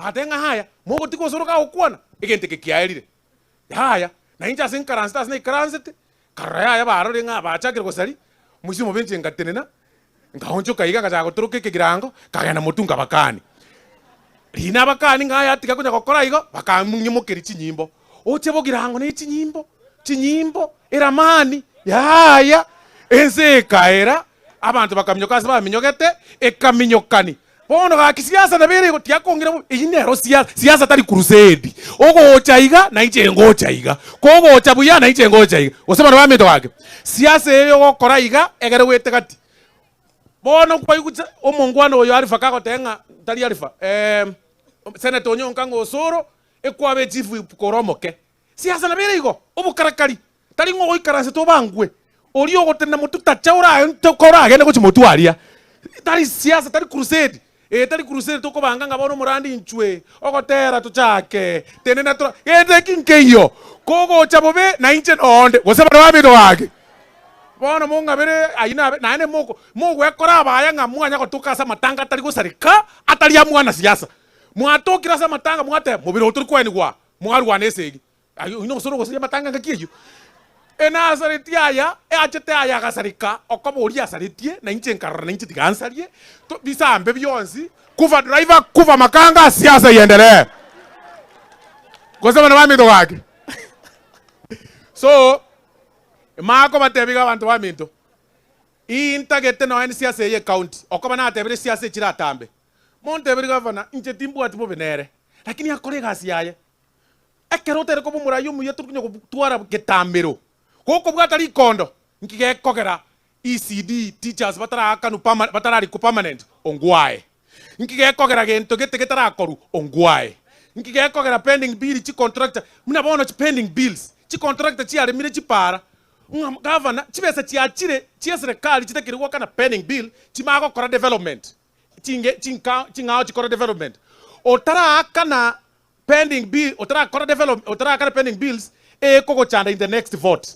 Agateba ng'a yaya, mogotiga osoro kagokwana, egento eke kiaerire. Yaya, na inche ase nkaransete ase naikaransete, nkarora yaya barorire ng'a bachakire gosaria, omoisia omobe inche ngatenena, nkaonchoka iga ngachaka gotoroka ekegirango, nkagenda motwe nkabakania. Riina abakani ng'a aya tiga konya gokora igo, bakang'imokeria chinyimbo, oche bogirango ne chinyimbo, chinyimbo, eramani, yaya, ense ekaera, abanto bakaminyoka ase baminyogete, ekaminyokani. Bono gaki siasa nabo ere igo, tiakong'ira bobe, eyio nero siasa, siasa tari crusade, ogocha iga na inche ngocha iga, kogocha buya na inche ngocha iga, gose bono baminto gaki, siasa eye ogokora iga egere goete gati. Bono kwaigwa omongwana oyo Alifa kagoteba ng'a tari Alifa, Senator Onyonka ng'a Osoro ekwaba echief whip kore omoke. Siasa nabo ere igo, obokarakari, tari ng'a ogoikaransete obangwe, oria ogotenena motwe tacha oragende gochia motwe aria. Tari siasa, tari crusade, eh tari crusade tokobanga ng'a bono omorandi inchwe, ogotera tochake, tenena tora, gento eki nkeiyo, kogocha bobe nainche nonde, gose baria baminto gaki. Bono mong'abere ayio nabe, naende moko mogwekora abaya ng'a mwanya gotoka ase amatanga atari gosareka, atari a mwanasiasa. Mwatokire ase amatanga mwateba, mobere oo tori koenigwa aa, mwarwana esegi. Ayio oyio nogosora ogosaria amatanga ngaki eyio. Enasareti aya, eachete aya agasareka, okoba oria asaretie, na inche nkarora na inche tiga nsarie, to bisambe bionsi, kufa driver, kufa makanga, siasa iendelee. Gose abana baminto gaki. So, Makobatebia iga abanto baminto, Intagete nonya nesiasa eye y'ecounty, okoba natebire esiasa echire atambe. Monteberie gavana, inche timbwati bobe nere, lakini akore egasi yaye. Ekero otaire koba omorai omuya tori konya gotwara getamero, gokobwata rikondo, nki gekogera ECD teachers bataraakanwa perma batararikwa permanent? Ongwae. Nki gekogera gento gete getarakorwa? Ongwae. Nki gekogera pending bill chicontractor buna bono chipending bills, chicontractor chiaremire chipara, ng'a gavana chibesa chiachire chieserekari chitakire goakana pending bill chimanye gokora development, chinge chinka ching'ao chikore development. Otaraakana pending bill otarakora develop otarakana pending bills ekogochanda in the next vote.